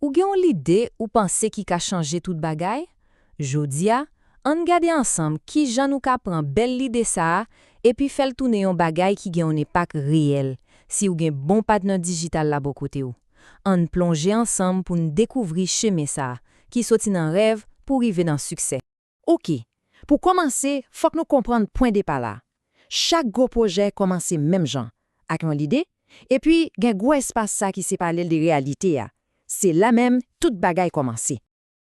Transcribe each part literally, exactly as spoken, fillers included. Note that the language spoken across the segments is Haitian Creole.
Ou gen yon lide ou panse ki ka chanje tout bagay? Jodi a, ann gade ansanm kijan nou ka pran bèl lide sa a epi fè l tounen yon bagay ki gen yon enpak reyèl, si w gen bon patnè dijital la bò kote w. Ann plonje ansanm pou n dekouvri chemen sa a, ki soti nan rèv pou rive nan siksè. Oke, pou kòmanse, fòk nou konprann pwen depa la. Chak gwo pwojè kòmanse menm jan, ak yon lide, epi gen gwo espas sa ki separe l de reyalite a. Se la menm tout bagay kòmanse.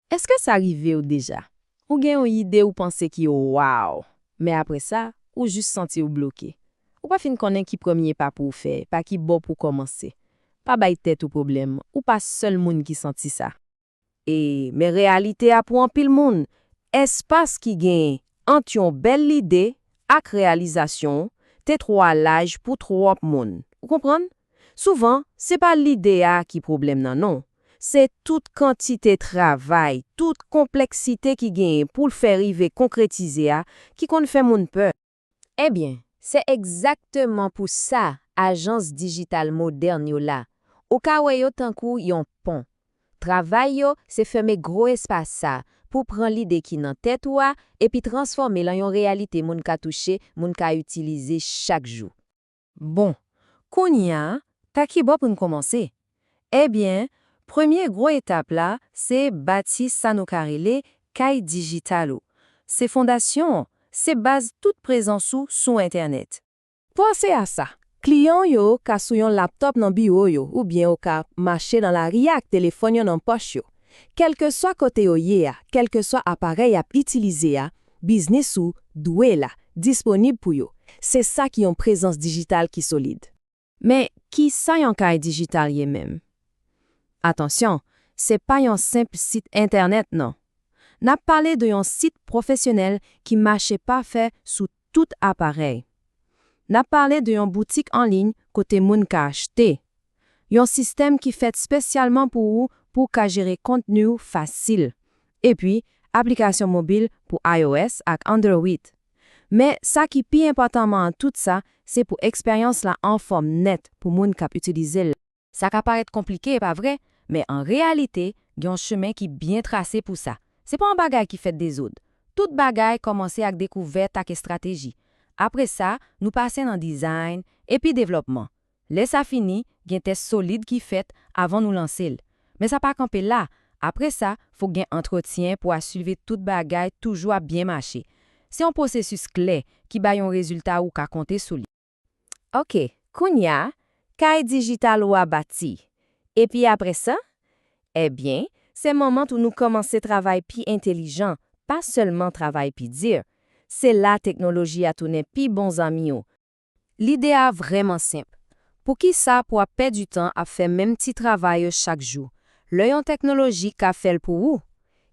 Èske sa rive w deja? Ou gen yon ide ou panse ki waw, men apre sa, ou jis santi w bloke. Ou pa fin konnen ki premye pa pou w fè, pa ki bò pou w kòmanse. Pa bay tèt ou pwoblèm, ou pa sèl moun ki santi sa. E, men reyalite a pou anpil moun, espas ki genyen ant yon bèl lide ak reyalizasyon te twò laj pou twòp moun. Ou konprann? Souvan, se pa lide a ki pwoblèm nan non. Se tout kantite travay, tout konplèksite ki genyen pou l fè rive konkretize a ki konn fè moun pè. Ebyen, se egzakteman pou sa ajans dijital modèn yo la. Ou ka wè yo tankou yon pon. Travay yo se fèmen gwo espas sa pou pran lide ki nan tèt ou a epi transfòme l an yon reyalite moun ka touche, moun ka itilize chak jou. Bon, kounye a, pa ki bò pou n kòmanse? Ebyen, premye gwo etap la, se bati sa nou ka rele kay dijital ou. Se fondasyon an, se baz tout prezans ou sou entènèt. Panse a sa, kliyan w yo ka sou yon laptòp nan biwo yo oubyen yo ka mache nan lari a ak telefòn yo nan pòch yo. Kèlkeswa kote yo ye a, kèlkeswa aparèy y ap itilize a, biznis ou dwe la, disponib pou yo. Se sa ki yon prezans dijital ki solid. Men, ki sa yon kay dijital ye menm? Atansyon, se pa yon senp sit entènèt non. N ap pale de yon sit pwofesyonèl ki mache pafè sou tout aparèy. N ap pale de yon boutik an liy kote moun ka achte. Yon sistèm ki fèt espesyalman pou ou pou w ka jere kontni w fasil. Epi, aplikasyon mobil pou iOS ak Android. Men, sa ki pi enpòtanman an tout sa, se pou eksperyans la anfòm nèt pou moun k ap itilize l. Sa ka parèt konplike, pa vre? Men an reyalite, gen yon chemen ki byen trase pou sa. Se pa yon bagay ki fèt dezòd. Tout bagay kòmanse ak dekouvèt ak estrateji. Apre sa, nou pase nan dizayn, epi devlòpman. Lè sa fini, gen tès solid ki fèt avan nou lanse l. Men sa pa kanpe la. Apre sa, fòk gen antretyen pou asire tout bagay toujou ap byen mache. Se yon pwosesis klè ki bay yon rezilta ou ka konte sou li. Oke, kounye a, kay dijital ou a bati. Epi apre sa? Ebyen, se moman tou nou kòmanse travay pi entèlijan, pa sèlman travay pi di. Se la teknoloji a tounen pi bon zanmi w. Lide a vrèman senp. Poukisa pou w ap pèdi tan ap fè menm ti travay yo chak jou, lè yon teknoloji ka fè l pou ou?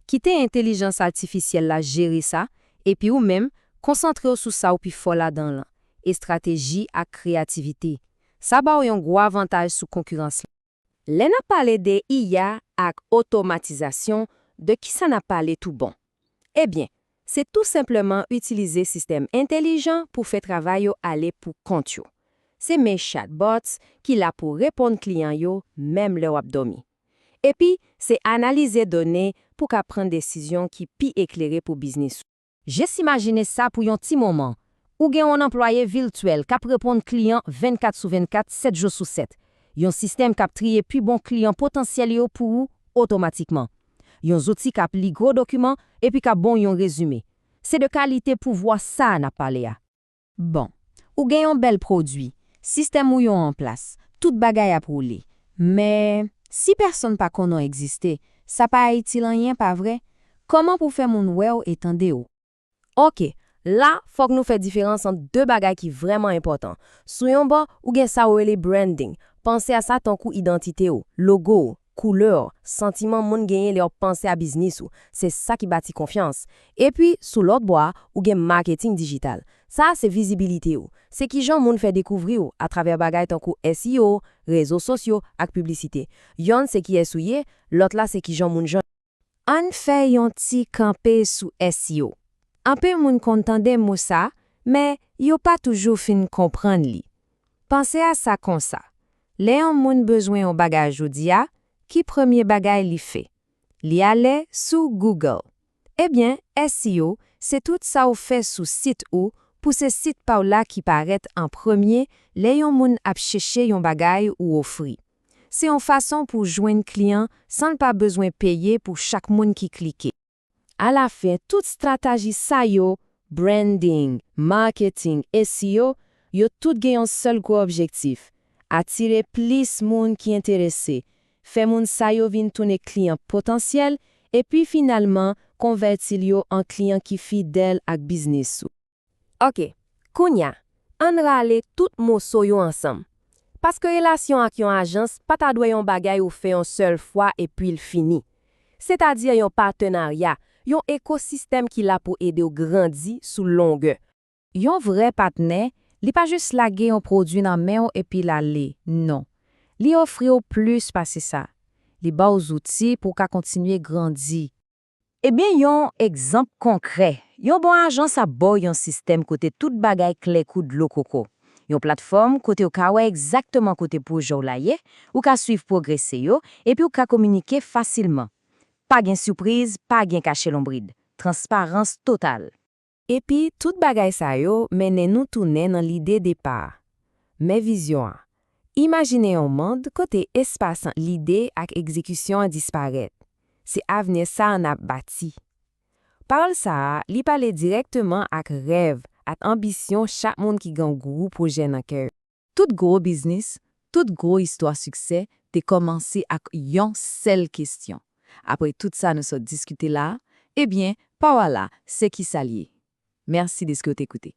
Kite entèlijans atifisyèl la jere sa, epi ou menm, konsantre w sou sa w pi fò ladan l, estrateji ak kreyativite. Sa ba w yon gwo avantaj sou konkirans lan. Lè n ap pale de I A ak otomatizasyon, de kisa n ap pale toubon? Ebyen, se tou senpleman itilize sistèm entèlijan pou fè travay yo ale pou kont yo. Se men chatbots ki la pou reponn kliyan yo menm lè w ap dòmi. Epi, se analize done pou ka pran desizyon ki pi eklere pou biznis ou. Jis imajine sa pou yon ti moman. Ou gen yon anplwaye vityèl k ap reponn kliyan vennkat sou vennkat, sèt jou sou sèt. Yon sistèm k ap triye pi bon kliyan potansyèl yo pou ou otomatikman. Yon zouti k ap li gwo dokiman epi k ap ba w yon rezime. Se de kalite pouvwa sa a n ap pale a. Bon, ou gen yon bèl pwodui, sistèm ou yo an plas, tout bagay ap woule. Men, si pèsonn pa konnen w egziste, sa pa itil anyen, pa vre? Kòman pou w fè moun wè w e tande w? Oke, la, fòk nou fè diferans ant de bagay ki vrèman enpòtan. Sou yon bò, ou gen sa yo rele branding. Panse a sa tankou idantite w, logo w, koulè w, santiman moun genyen lè w ap panse a biznis ou. Se sa ki bati konfyans. Epi, sou lòt bò a, ou gen maketing dijital. Sa a se vizibilite w. Se kijan moun fè dekouvri w atravè bagay tankou S E O, rezo sosyo, ak piblisite. Yonn se kiyès ou ye, lòt la se kijan moun jwenn. Ann fè yon ti kanpe sou S E O. Anpil moun konn tande mo sa, men yo pa toujou fin konprann li. Panse a sa konsa. Lè yon moun bezwen yon bagay jodi a, ki premye bagay li fè? Li ale sou Google. Ebyen, S E O, se tout sa w fè sou sit ou pou se sit pa w la ki parèt an premye lè yon moun ap chèche yon bagay ou ofri. Se yon fason pou w jwenn kliyan san l pa bezwen peye pou chak moun ki klike. Alafen, tout estrateji sa yo, branding, marketing, S E O, yo tout gen yon sèl gwo objektif, atire plis moun ki enterese, fè moun sa yo vin tounen kliyan potansyèl, epi finalman, konvèti yo an kliyan ki fidèl ak biznis ou. Oke, kounye a, ann rale tout moso yo ansanm. Paske relasyon ak yon ajans pa ta dwe yon bagay ou fè yon sèl fwa epi l fini. Sètadi yon patenarya, yon ekosistèm ki la pou ede w grandi sou longè. Yon vrè patnè, li pa jis lage yon pwodui nan men w epi l ale, non. Li ofri w plis pase sa. Li ba w zouti pou w ka kontinye grandi. Ebyen, yon egzanp konkrè. Yon bon ajans ap ba w yon sistèm kote tout bagay klè kou dlo koko. Yon platfòm kote w ka wè egzakteman kote pwojè w la ye, ou ka swiv pwogrese yo, epi w ka kominike fasilman. Pa gen sipriz, pa gen kache lonbrid. Transparans total. Epi, tout bagay sa yo mennen nou tounen nan lide depa a. Men vizyon an. Imajine yon mond kote espas ant lide ak egzekisyon an disparèt. Se avni sa a n ap bati. Pawòl sa a, li pale dirèkteman ak rèv, ak anbisyon chak moun ki gen gwo pwojè nan kè yo. Tout gwo biznis, tout gwo istwa siksè te kòmanse ak yon sèl kesyon. Apre tout sa nou sot diskite la a, ebyen, pawòl la, se kisa l ye? Mèsi dèske w te koute.